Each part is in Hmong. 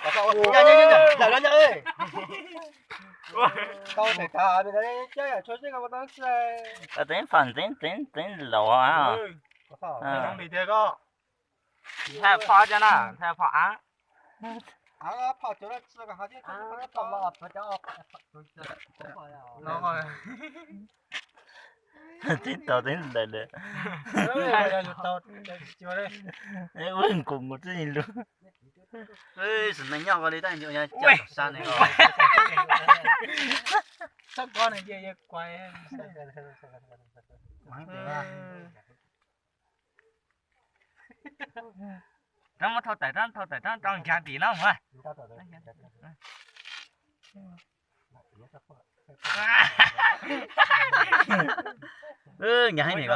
Teeb phom teeb teeb laus. Ntshai phom cov na, ntshai phom av. Teeb tau teeb lawm lawm. Ua nkaus nkaus txij lug. Sim neej nyob ua li tab sis yog caj tom sab ne. Rov muab thau tawm, rov thau tawm, rov rau nkag tim no mas. Nkag heev nim ko.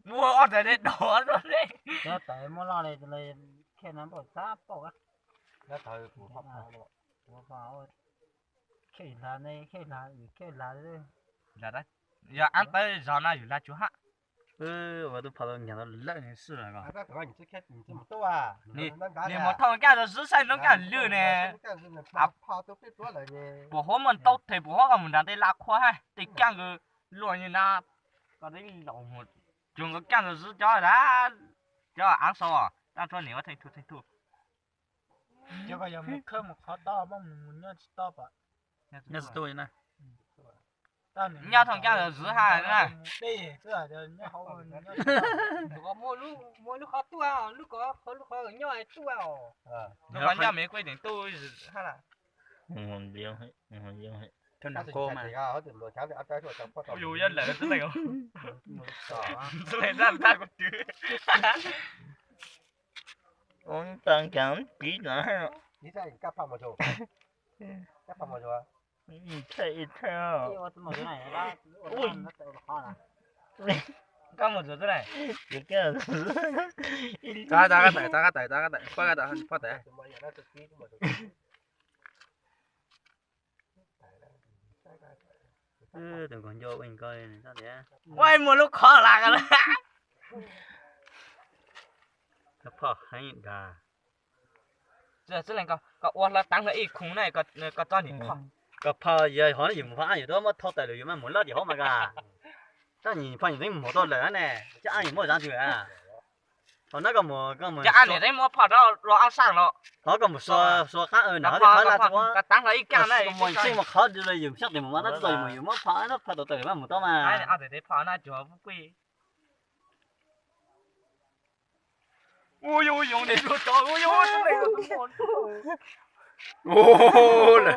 Muab ob tag dej dos rau ne. Cov tawm muab loj li, khej no npaum xab pauj. Khej hla ne, khej hla, khej hla. Yog ab tawb zog no yus hla tsuas hab. Ua tub phom tau nyiag tau lawm sib lawm ko. Nim mus thauj nkaj rau zib saib nroo nkaj lwj ne. Puas huab muaj ntaub tes, puas huab koj mus nram tej laj qhuab hab, tej kaaj nkawd luaj li na. Koj teb laus mus cuag nkawd kaaj nkawd zib cov, cov av sau, dab tsuab nim ua theej tug theej tug. Nyob tsis tau li na. Nyob thoob kaaj zib hab na. Muaj lub qhov tuaj, lub ko, lub qhov nyob tuaj. Lub ko nyob me kuj teem tuaj hab. Yus yog lawm xwb leej, xwb leej tab kuv twv. Ua tas nkag ib tiv no. Koj mus txog twg lawm? Txav, txav koj tawm, txav koj tawm, txav koj tawm, phoj tawm. Tus nkaug ncua ua nkaus li, ua muaj lub qhov lawm. Phoj heev dag. Koj ua hlo tav hlo ib khoov na, koj txob nim phoj. Koj phoj yog hov no yus mus phoj ab yus twb muab thau tawm lawm yus mam mus loj tim hauv mas koj. Tab sis phoj yus twb mus tau lawm ne, cov ab yus muab zaav twg a? Hov no koj mus, cov ab nim twb muab phoj rau los ab saaj los. Hov koj mus sua, sua qab na, hov li qhov laj ua. Koj tav hlo ib kaaj na, mus xij mus qhov twg los yus xyab tes mus mas tab txawm yus mus yus muab phoj, phoj tau tawm yus mam mus tau mas. Phoj tawm phoj na tsuas pub pij. Ua yuav yoov nim lug tod, ua yuav tub leej ua tub mos. Ua na,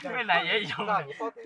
ua na yog yoov.